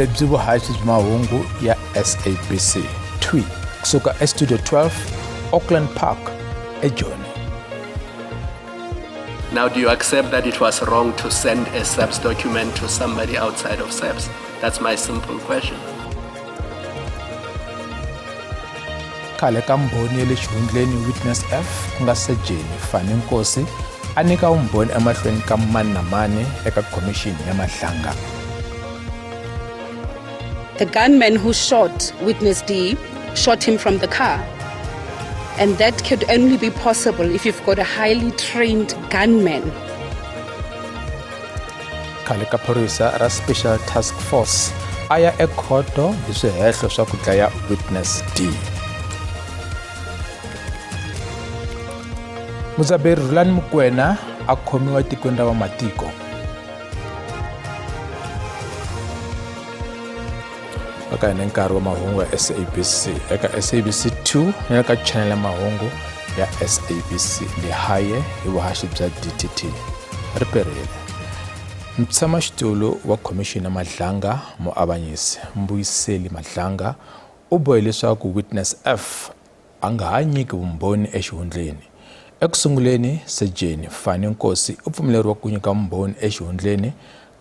Lebyi vuhaxi bya mahungu ya SABC 2 kusuka eStudio 12 Auckland Park eJoni. Now, do you accept that it was wrong to send a SAPS document to somebody outside of SAPS? That's my simple question. Khale ka mbhoni ya le xihundleni Witness F ku nga Sejeni Fani Nkosi a nyika vumbhoni emahlweni ka mani na mani eka khomixini ya Madlanga. The gunman who shot Witness D shot him from the car. And that could only be possible if you've got a highly trained gunman. Khale ka phorisa ra Special Task Force a ya ekhoto hi swihehlo swa ku dlaya Witness D. Mudzaberi Rhulani Mokwena a khomiwa etikweni ra vamatiko. Eka hina nkarhi wa mahungu ya SABC eka SABC 2 na le ka channel ya mahungu ya SABC Lehae hi vuhaxi bya DTT ri perile. Mutshamaxitulu wa khomixini ya Madlanga muavanyisi Mbuyiseli Madlanga u bohe leswaku Witness F a nga ha nyiki vumbhoni exihundleni. Eku sunguleni, Sejeni Fani Nkosi u pfumeleriwe ku nyika vumbhoni exihundleni,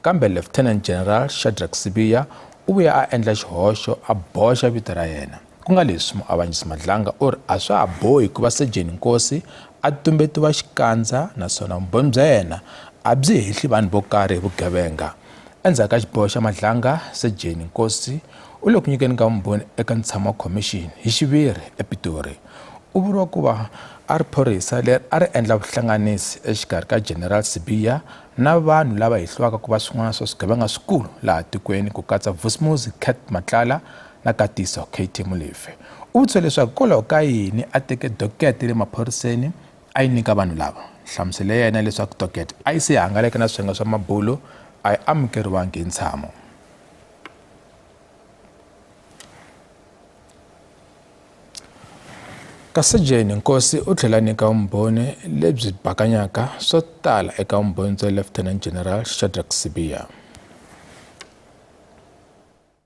kambe Lieutenant General Shadrack Sibiya u vuye a endla xihoxo a boxa vito ra yena. Ku nga leswi, Muavanyisi Madlanga u ri a swa ha bohi ku va Sejeni Nkosi a tumbetiwa xikandza naswona vumbhoni bya yena a byi hehli vanhu vo karhi hi vugevenga. Endzhaku ka xiboho xa Madlanga, Sejeni Nkosi u le ku nyikeni ka vumbhoni eka ntshamo wa khomixini hi xiviri ePitori. U vuriwa ku va a ri phorisa leri a ri endla vuhlanganisi exikarhi ka General Sibiya na vanhu lava hehliwaka ku va swin'wana swa swigevenga swikulu laha tikweni ku katsa Vusimuzi Cat Matlala na Katiso KT Molefe. U vutisiwe leswaku hikwalaho ka yini a teke dokete le maphoriseni a yi nyika vanhu lava. Nhlamuselo ya yena leswaku dokete a yi se hangalaka na swiyenge swa mabulo a yi amukeriwangi hi ntshamo. Kasejeni Nkosi u tlhela a nyika vumbhoni lebyi bakanyaka swo tala eka vumbhoni bya Lieutenant General Shadrack Sibiya.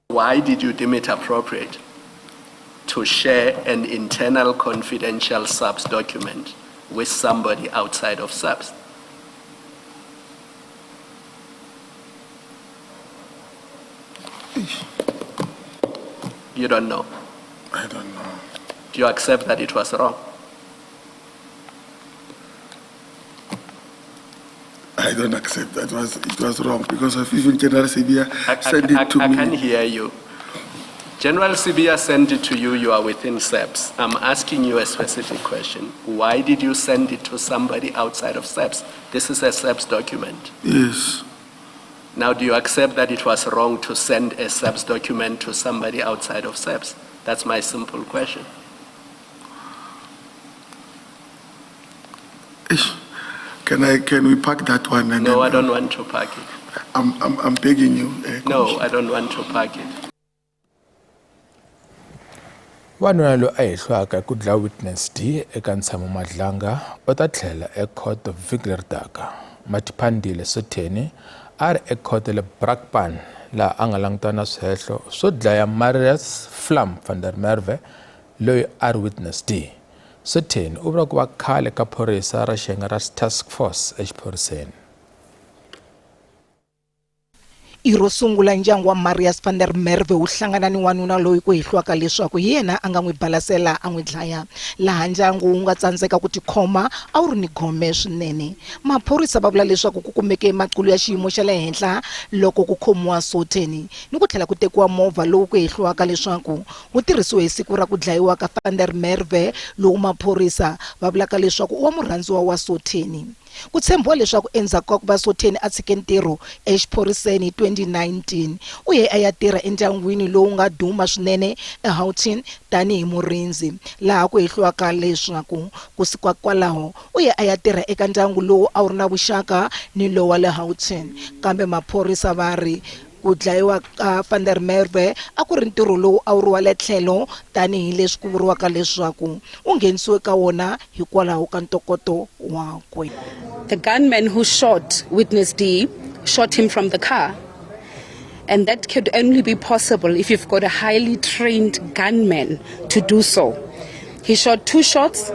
Why did you deem it appropriate to share an internal confidential SAPS document with somebody outside of SAPS? You don't know? I don't know. Do you accept that it was wrong? I don't accept that. It was wrong because of even General Sibiya sent it to I me. can't hear you. General Sibiya sent it to you. You are within SAPS. I'm asking you a specific question. Why did you send it to somebody outside of SAPS? This is a SAPS document. Yes. Now, do you accept that it was wrong to send a SAPS document to somebody outside of SAPS? That's my simple question. Can we park that one? And No, then I don't want to park it. I'm begging you. No, Commissioner. I don't want to park it. Wanuna loyi a hehliwaka hi ku dlaya Witness D eka ntshamo Madlanga u ta tlhela ekhoto vhiki leri taka. Matiphandile Sotheni a ri ekhoto le Brakpan laha a nga langutana na swihehlo swo dlaya Marius Vlam van der Merwe loyi a ri Witness D. Sotheni u vula ku va khale ka phorisa ra xiyenge ra Task Force exiphoriseni. I ro sungula ndyangu wa Marius van der Merwe wu hlangana ni wanuna loyi ku hehliwaka leswaku hi yena a nga n'wi balasela a n'wi dlaya. Laha ndyangu wu nga tsandzeka ku tikhoma a wu ri ni gome swinene. Maphorisa va vula leswaku ku kumeke maqulu ya xiyimo xa le henhla loko ku khomiwa Sotheni ni ku tlhela ku tekiwa movha lowu ku hehliwaka leswaku wu tirhisiwe hi siku ra ku dlayiwa ka van der Merwe lowu maphorisa va vulaka leswaku i wa murhandziwa wa Sotheni. Ku tshembiwa leswaku endzhaku ka ku va Sotheni a tshike ntirho exiphoriseni hi 2019, u ye a ya tirha endyangwini lowu nga duma swinene eGauteng tanihi murindzi, laha ku hehliwaka leswaku ku suka kwalaho u ye a ya tirha eka ndyangu lowu a wu ri na vuxaka ni lowa le Gauteng. Kambe maphorisa va ri ku dlayiwa ka Van der Merwe a ku ri ntirho lowu a wu ri wa le tlhelo tanihi leswi ku vuriwaka leswaku u nghenisiwe ka wona hikwalaho ka ntokoto wakwe. The gunman who shot Witness D shot him from the car. And that could only be possible if you've got a highly trained gunman to do so. He shot two shots,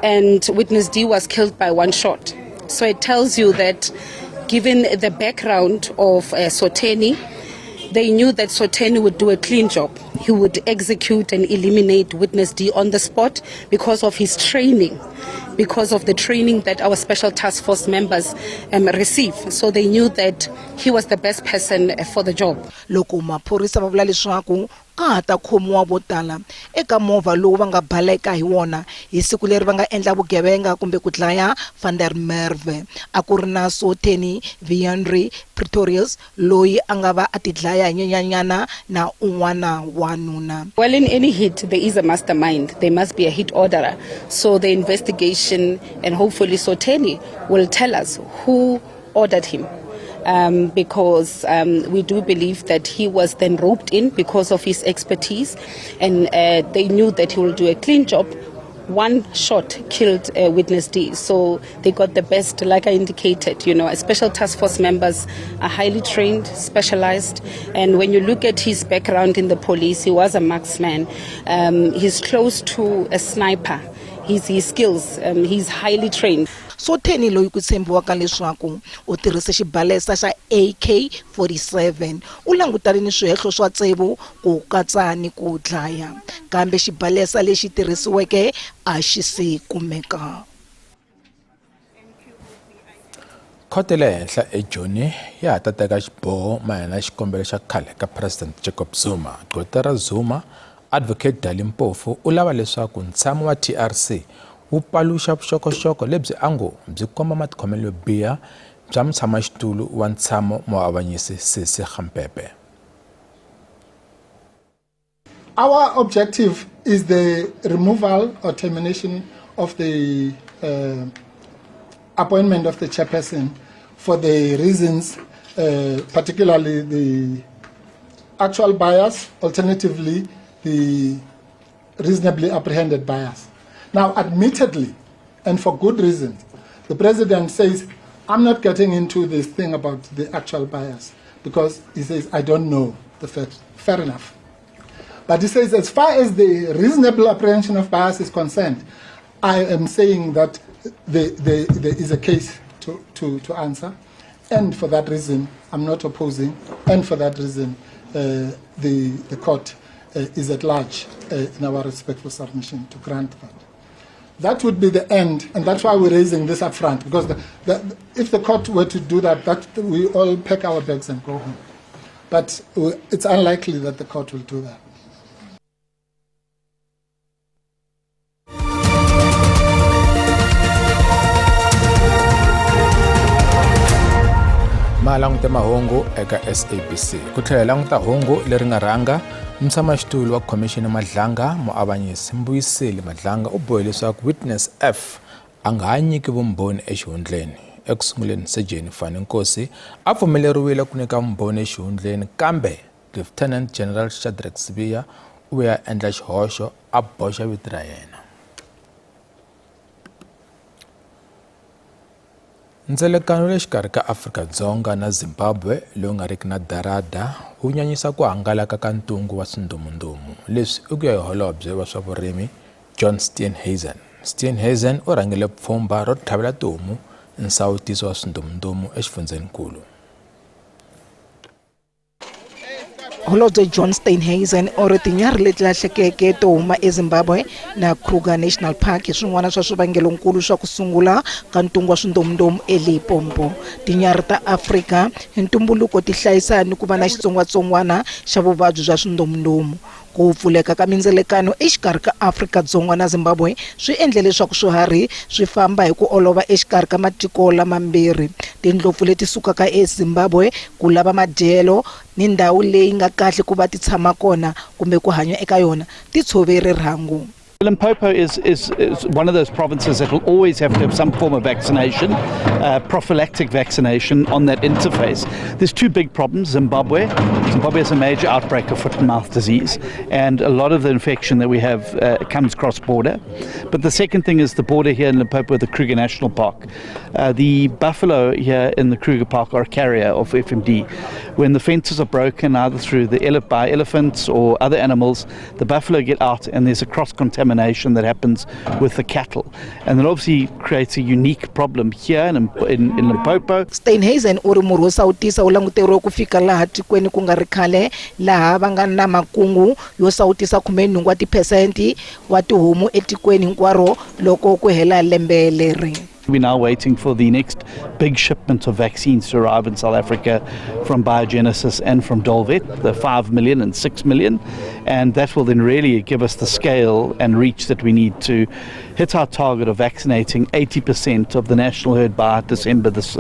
and witness D was killed by one shot. So it tells you that, given the background of Soteni, they knew that Soteni would do a clean job. He would execute and eliminate witness D on the spot because of his training, because of the training that our special task force members receive. So they knew that he was the best person for the job. Loko maphorisa va vula leswaku ka ha ta khomiwa vo tala eka movha lowu va nga baleka hi wona hi siku leri va nga endla vugevenga kumbe ku dlaya Van der Merwe, a ku ri na Sotheni Wiandre Pretorius loyi a nga va a tidlaya hi nyenyanyana na un'wana wanuna. Well, in any hit, there is a mastermind. There must be a hit orderer. So the investigation and hopefully Soteni will tell us who ordered him. Because we do believe that he was then roped in because of his expertise, and they knew that he will do a clean job. One shot killed witness D, so they got the best, like I indicated. Special task force members are highly trained, specialized, and when you look at his background in the police, he was a marksman. He's close to a sniper. His skills, he's highly trained. Sotheni loyi ku tshembiwaka leswaku u tirhise xibalesa xa AK-47 u langutane ni swihehlo swa tsevu, ku katsa ni ku dlaya, kambe xibalesa lexi tirhisiweke a xi se kumeka. Khoto ya le henhla eJoni ya ha ta teka xiboho mayelana na xikombelo xa khale ka President Jacob Zuma. Gqweta ra Zuma, Advocate Dali Mpofu, u lava leswaku ntshamo wa TRC wu paluxa vuxokoxoko lebyi a ngo byi komba matikhomelo yo biha bya mutshamaxitulu wa ntshamo, muavanyisi Sisi Khampepe. Our objective is the removal or termination of the appointment of the chairperson for the reasons, particularly the actual bias, alternatively, the reasonably apprehended bias. Now, admittedly, and for good reason, the president says, "I'm not getting into this thing about the actual bias," because he says, "I don't know the facts." Fair enough. But he says, as far as the reasonable apprehension of bias is concerned, I am saying that there is a case to answer. And for that reason, I'm not opposing. And for that reason, the court is at large in our respectful submission to grant that. That would be the end, and that's why we're raising this up front, because if the court were to do that, that we all pack our bags and go home. But it's unlikely that the court will do that. Ma langute mahungu eka SABC. Ku tlhela hi languta hungu leri nga rhanga, mutshamaxitulu wa khomixini Madlanga, muavanyisi Mbuyiseli Madlanga, u bohe leswaku witness F a nga ha nyiki vumbhoni exihundleni. Eku sunguleni, Sejeni Fani Nkosi a pfumeleriwile ku nyika vumbhoni exihundleni, kambe Lieutenant General Shadrack Sibiya u vuye a endla xihoxo a boxa vito ra yena. Ndzelekano le xikarhi ka Afrika-Dzonga na Zimbabwe lowu nga riki na darada wu nyanyisa ku hangalaka ka ntungu wa swindumundumu. Leswi i ku ya hi holobye wa swa vurimi John Steenhuisen. Steenhuisen u rhangele pfhumba ro tlhavela tihomu nsawutiso wa swindumundumu exifundzhenikulu. Holobye John Steenhuisen u ri tinyarhi leti lahlekeke to huma eZimbabwe na Kruger National Park hi swin'wana swa swivangelonkulu swa ku sungula ka ntungu wa swindomundomu eLimpopo. Tinyarhi ta Afrika hi ntumbuluko ti hlayisa ni ku va na xitsongwatsongwana xa vuvabyi bya swindomundomu. Ku pfuleka ka mindzelekano exikarhi ka Afrika-Dzonga na Zimbabwe swi endle leswaku swiharhi swi famba hi ku olova exikarhi ka matiko lamambirhi. Tindlopfu leti sukaka eZimbabwe ku lava madyelo ni ndhawu leyi nga kahle ku va ti tshama kona kumbe ku hanya eka yona ti tshove rirhangu. Limpopo is one of those provinces that will always have to have some form of vaccination, prophylactic vaccination on that interface. There's two big problems. Zimbabwe. Zimbabwe has a major outbreak of foot and mouth disease, and a lot of the infection that we have comes cross border. But the second thing is the border here in Limpopo with the Kruger National Park. The buffalo here in the Kruger Park are a carrier of FMD. When the fences are broken, either through the by elephants or other animals, the buffalo get out and there's a cross contamination that happens with the cattle. And that obviously creates a unique problem here in Limpopo. Steenhuisen u ri murhi wo sawutisa wu languteriwe ku fika laha tikweni ku nga ri khale, laha va nga na makungu yo sawutisa 18 wa tiphesenti wa tihomu etikweni hinkwaro loko ku hela lembe leri. We're now waiting for the next big shipment of vaccines to arrive in South Africa from Biogenesis and from Dolvet, the 5 million and 6 million, and that will then really give us the scale and reach that we need to hit our target of vaccinating 80% of the national herd by December this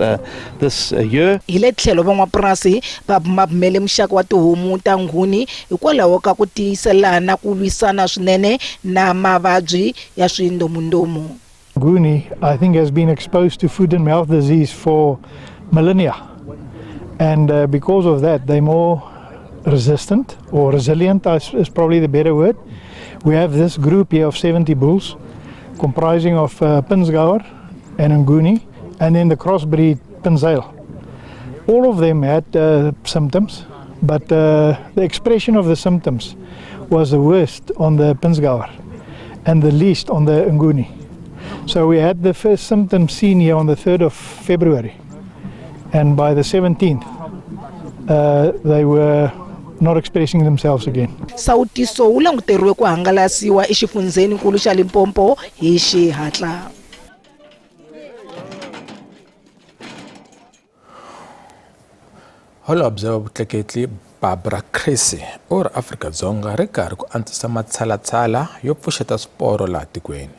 year. Hi le tlhelo, van'wamapurasi va bumabumele muxaka wa tihomu ta Nguni hikwalaho ka ku tiyiselana ku lwisana swinene na mavabyi ya swindomundomu. Nguni, I think, has been exposed to foot and mouth disease for millennia. And because of that, they're more resistant, or resilient is probably the better word. We have this group here of 70 bulls comprising of Pinzgauer and Nguni, and then the crossbreed Pinzale. All of them had symptoms, but the expression of the symptoms was the worst on the Pinzgauer and the least on the Nguni. So we had the first symptoms seen here on the 3rd of February, and by the 17th, they were not expressing themselves again. Sawutiso wu languteriwe ku hangalasiwa exifundzheninkulu xa Limpopo hi xihatla. Holobye wa vutleketli Barbara Creecy u ri Afrika-Dzonga ri karhi ku antswisa matshalatshala yo pfuxeta swiporo laha tikweni.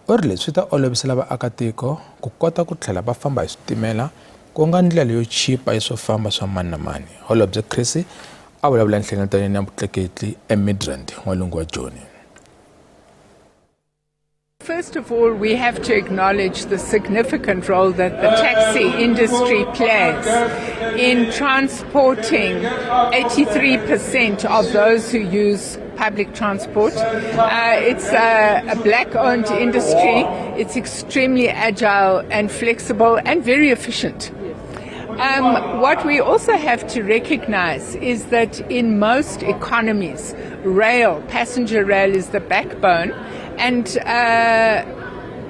U ri leswi swi ta olovisela vaakatiko ku kota ku tlhela va famba hi switimela, ku nga ndlela yo chipa ya swo famba swa mani na mani. Holobye Creecy a vulavula enhlengeletanweni ya vutleketli eMidrand, n'walungu wa Joni. First of all, we have to acknowledge the significant role that the taxi industry plays in transporting 83% of those who use public transport. It's a black owned industry. It's extremely agile and flexible and very efficient. What we also have to recognize is that in most economies, rail, passenger rail is the backbone, and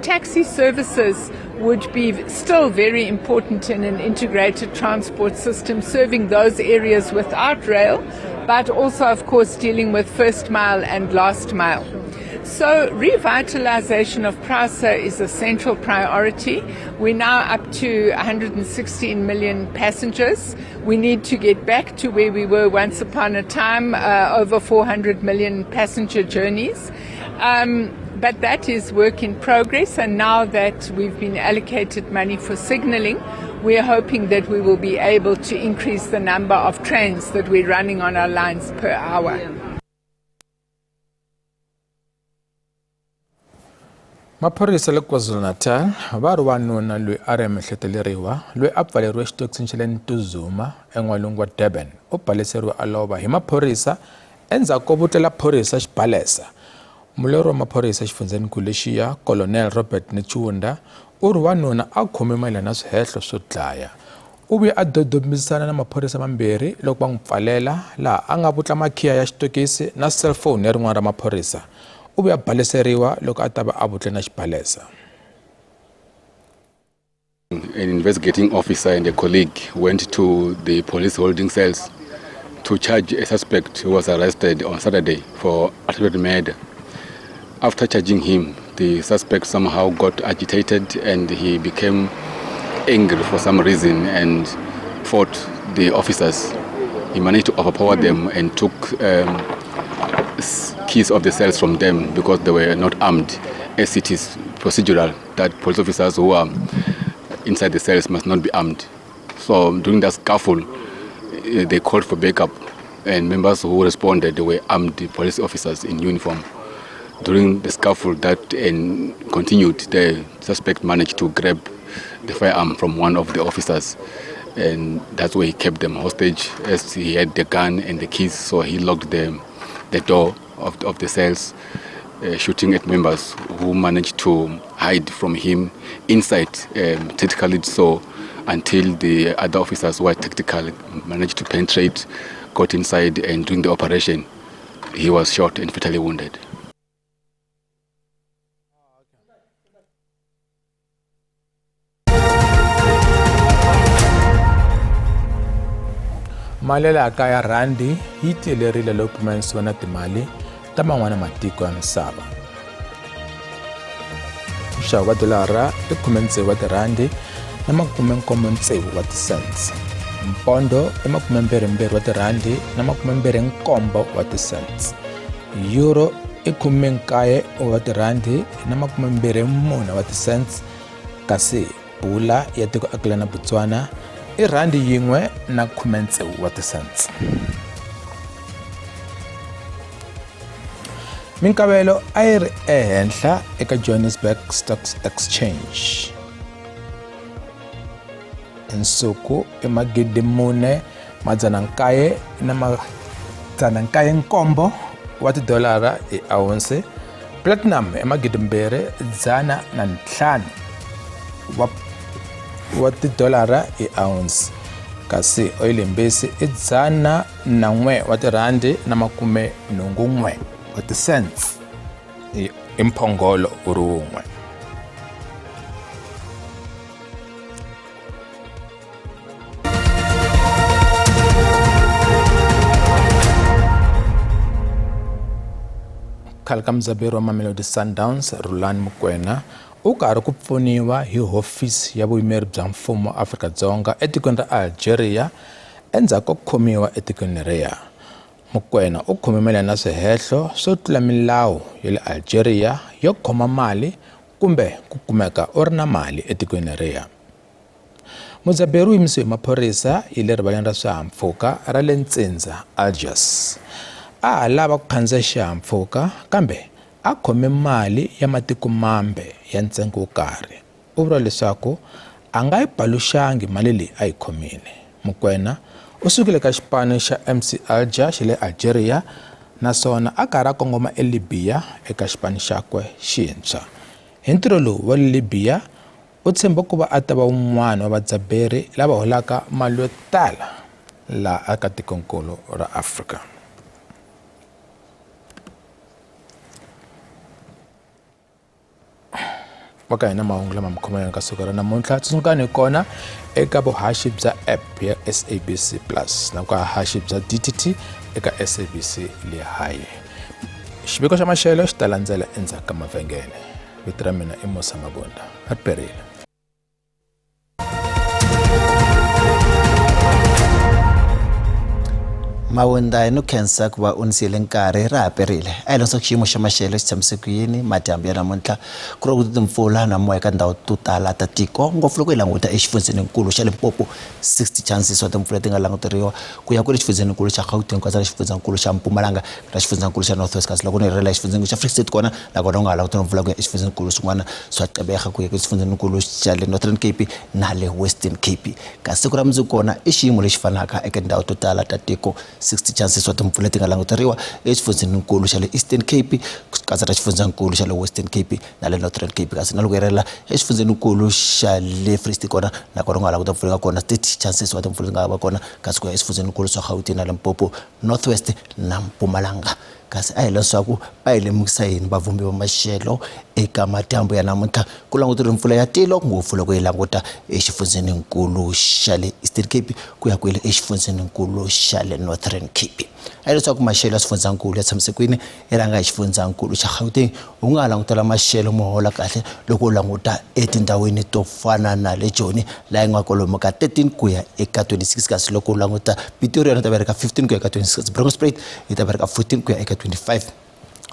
taxi services would be still very important in an integrated transport system, serving those areas without rail, but also, of course, dealing with first mile and last mile. So, revitalization of PRASA is a central priority. We're now up to 116 million passengers. We need to get back to where we were once upon a time, over 400 million passenger journeys. But that is work in progress, and now that we've been allocated money for signaling, we're hoping that we will be able to increase the number of trains that we're running on our lines per hour. Maphorisa le KwaZulu-Natal va ri wanuna loyi a ri emehleteleriwa loyi a pfaleriwe exitokisini xa le Ntuzuma en'walungu wa Durban u baleseriwe a lova hi maphorisa endzhaku ko vutlela phorisa xibalesa. Mulawuri wa maphorisa exifundzheninkulu lexiya, Colonel Robert Netshiunda, u ri wanuna a khome mayelana na swihehlo swo dlaya. U vuye a dodombisana na maphorisa mambirhi loko va n'wi pfalela, laha a nga vutla makhiya ya xitokisi na cellphone ya rin'wana ra maphorisa. U vuye a baleseriwa loko a ta va a vutle na xibalesa. An investigating officer and a colleague went to the police holding cells to charge a suspect who was arrested on Saturday for attempted murder. After charging him, the suspect somehow got agitated and he became angry for some reason and fought the officers. He managed to overpower them and took keys of the cells from them because they were not armed, as it is procedural that police officers who are inside the cells must not be armed. So during that scuffle, they called for backup, and members who responded were armed police officers in uniform. During the scuffle that and continued, the suspect managed to grab the firearm from one of the officers, and that's where he kept them hostage, as he had the gun and the keys, so he locked the door of the cells, shooting at members who managed to hide from him inside, tactically so, until the other officers who were tactical managed to penetrate, got inside, and during the operation, he was shot and fatally wounded. Mali ya laha kaya rhandi yi tiyelerile loko pimanisiwa na timali ta man'wana matiko ya misava. Nxavo wa dolara i 16 wa tirhandi na 76 wa ti-cents. Mpondo i 22 wa tirhandi na 27 wa ti-cents. Euro i 19 wa tirhandi na 24 wa ti-cents, kasi pula ya tiko akelana Botswana i rhandi yin'we na 16 wa ti-cents. Minkavelo a yi ri ehenhla eka Johannesburg Stock Exchange. Nsuku i 4 997 wa tidolara hi ounce, platinum i 2,105 wa tidolara hi ounce, kasi oyilimbisi i 101 wa tirhandi na 81 wa ti-cents hi mphongolo wu ri wun'we. Khale ka mudzaberi wa Mamelodi Sundowns Rhulani Mokwena u karhi ku pfuniwa hi hofisi ya vuyimeri bya mfumo wa Afrika-Dzonga etikweni ra Algeria endzhaku ko khomiwa etikweni leriya. Mokwena u khome mayelana na swihehlo swo tlula milawu ya le Algeria yo khoma mali kumbe ku kumeka u ri na mali etikweni leriya. Mudzaberi u yimisiwe hi maphorisa hi le rivaleni ra swihahampfhuka ra le ntsindza Algiers. A ha lava ku khandziya xihahampfhuka kambe a khome mali ya matiko mambe ya ntsengo wo karhi. U vula leswaku a nga yi paluxangi mali leyi a yi khomile. Mokwena u sukile ka xipano xa MC Alger xa le Algeria naswona a karhi a kongoma eLibya eka xipano xakwe xintshwa. Hi ntirho lowu wa le Libya, u tshemba ku va a ta va wun'wana wa vadzaberi lava holaka mali yo tala laha eka tikonkulu ra Afrika. Va ka hina mahungu lama mi khomelana ka siku ra namuntlha, tsundzukani hi kona eka vuhaxi bya app ya SABC Plus na ku haxi bya DTT eka SABC Lehae. Xiviko xa maxelo xi ta landzela endzhaku ka mavhengele. Vito ra mina i Musa Mabunda. Ri perile. Mawunda hi no khensa ku va u ni siyele nkarhi ra ha perile. A hi leswaku xiyimo xa maxelo xi tshamise ku yini madyambu ya namuntlha ku ri ku timpfula na moya eka ndhawu to tala ta tiko, ngopfu loko hi languta exifundzheninkulu xa Limpopo, 60 chances wa timpfula ti nga languteriwa ku ya kwele xifundzenikulu xa Gauteng ku katsa na xifundzankulu xa Mpumalanga na xifundzankulu xa North West. Kasi loko ni rhela exifundzhenikulu xa Free State kona nakona u nga ha langutela mpfula ku ya exifundzhenikulu swin'wana swa Gqeberha ku ya exifundzhenikulu xa le Northern Cape na le Western Cape. Kasi siku ra mundzuku kona i xiyimo lexi fanaka eka tindhawu to tala ta tiko, 60 chances wa timpfula ti nga languteriwa exifundzhenikulu xa le Eastern Cape ku katsa na xifundzankulu xa le Western Cape na le Northern Cape. Kasi na loko hi rhela exifundzhenikulu xa le Free State kona nakona u nga ha languta mpfula yi nga kona, 30 chances wa timpfula ti nga va kona kasi ku ya exifundzhenikulu swa Gauteng na Limpopo, North West na Mpumalanga. Kasi a hi leswaku va hi lemukisa yini vavhumbi va maxelo eka madyambu ya namuntlha ku languteriwe mpfula ya tilo ngopfu loko hi languta exifundzheninkulu xa le Eastern Cape ku ya kwele exifundzheninkulu xa le Northern Cape. A hi leswaku maxelo ya swifundzankulu ya tshamise kwini, hi rhanga hi xifundzankulu xa Gauteng. U nga ha langutela maxelo mo hola kahle loko u languta etindhawini to fana na le Joni laha yi nga kwalomu ka 13 ku ya eka 26, kasi loko u languta Pretoria yi ta va yi ri ka 15 ku ya eka 26, Bronkhorstspruit yi ta va ri ka 14 ku ya eka 25.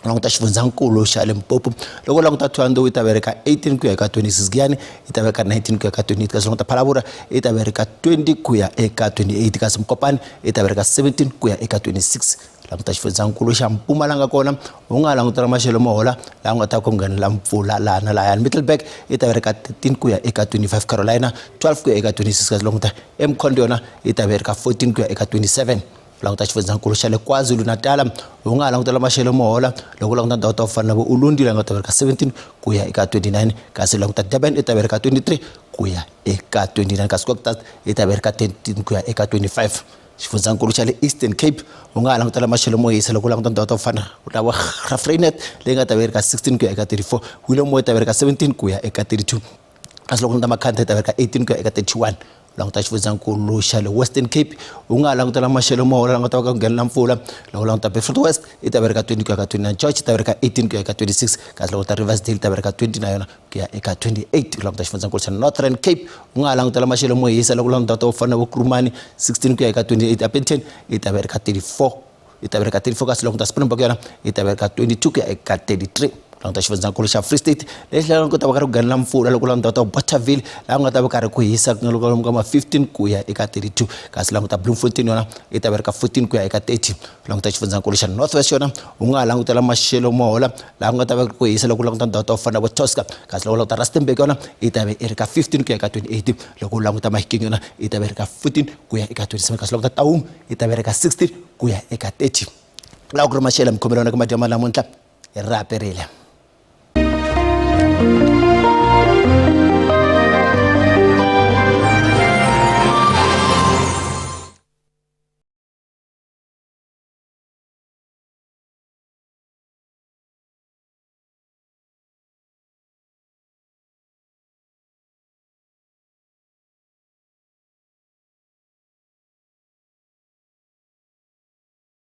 Languta xifundzankulu xa Limpopo, loko u languta Thohoyandou yi ta va yi ri ka 18 ku ya eka 26, Giyani yi ta va eka 19 ku ya eka 28, kasi languta Phalaborwa yi ta va yi ri ka 20 ku ya eka 28, kasi Mokopane yi ta va yi ri ka 17 ku ya eka 26. Languta xifundzankulu xa Mpumalanga kona u nga langutela maxelo mo hola laha u nga ta ku nghenela mpfula laha na lahayani. Middelburg yi ta va yi ri ka 13 ku ya eka 25, Carolina 12 ku ya eka 26, kasi languta eMkhondo yona yi ta va yi ri ka 14 ku ya eka 27. Languta xifundzankulu xa le KwaZulu-Natal, u nga ha langutela maxelo mo hola loko u languta ndhawu ta ku fana na vo Ulundi laha nga ta va ri ka 17 ku ya eka 29, kasi languta Durban yi ta va ri ka 23 ku ya eka 29, kasi Kokstad yi ta va ri ka 13 ku ya eka 25. Xifundzankulu xa le Eastern Cape u nga ha langutela maxelo mo hisa loko u languta ndhawu ta ku fana na vo Graaff-Reinet leyi nga ta va yi ri ka 16 ku ya eka 34, Willowmore yi ta va yi ri ka 17 ku ya eka 32, kasi loko languta Makhanda yi ta va ri ka 18 ku ya eka 31. Languta xifundzankulu xa le Western Cape, u nga ha langutela maxelo mo hola languta ka ku nghenela mpfula. Loko u languta Beaufort West yi ta va ri ka 20 ku ya ka 29, George yi ta va ri ka 18 ku ya eka 26, kasi languta Riversdale yi ta va ri ka 20 na yona ku ya eka 28. U languta xifundzankulu xa Northern Cape, u nga ha langutela maxelo mo hisa loko u languta to fana na vo Kurumani 16 ku ya eka 28, Upington yi ta va ri ka 34, yi ta va ri ka 34, kasi languta Springbok yona yi ta va ri ka 22 ku ya eka 33. Languta xifundzankulu xa Free State lexi laha ku ta va karhi ku gandlela mpfula loko languta ta Bothaville laha ku nga ta va karhi ku hisa ku nga loko ka ma 15 ku ya eka 32, kasi languta Bloemfontein yona yi ta va ri ka 14 ku ya eka 30. Languta xifundzankulu xa North West yona u nga ha langutela maxelo mo hola laha ku nga ta va ku hisa loko u languta ndhawu ta ku fana na vo Tosca, kasi loko u languta Rustenburg yona yi ta va yi ri ka 15 ku ya eka 28. Loko u languta Mahikeng yona yi ta va yi ri ka 14 ku ya eka 27, kasi languta Taung yi ta va yi ri ka 16 ku ya eka 30. Laha ku ri maxelo mikhomelo yona ka madyambu namuntlha hi ri haperile.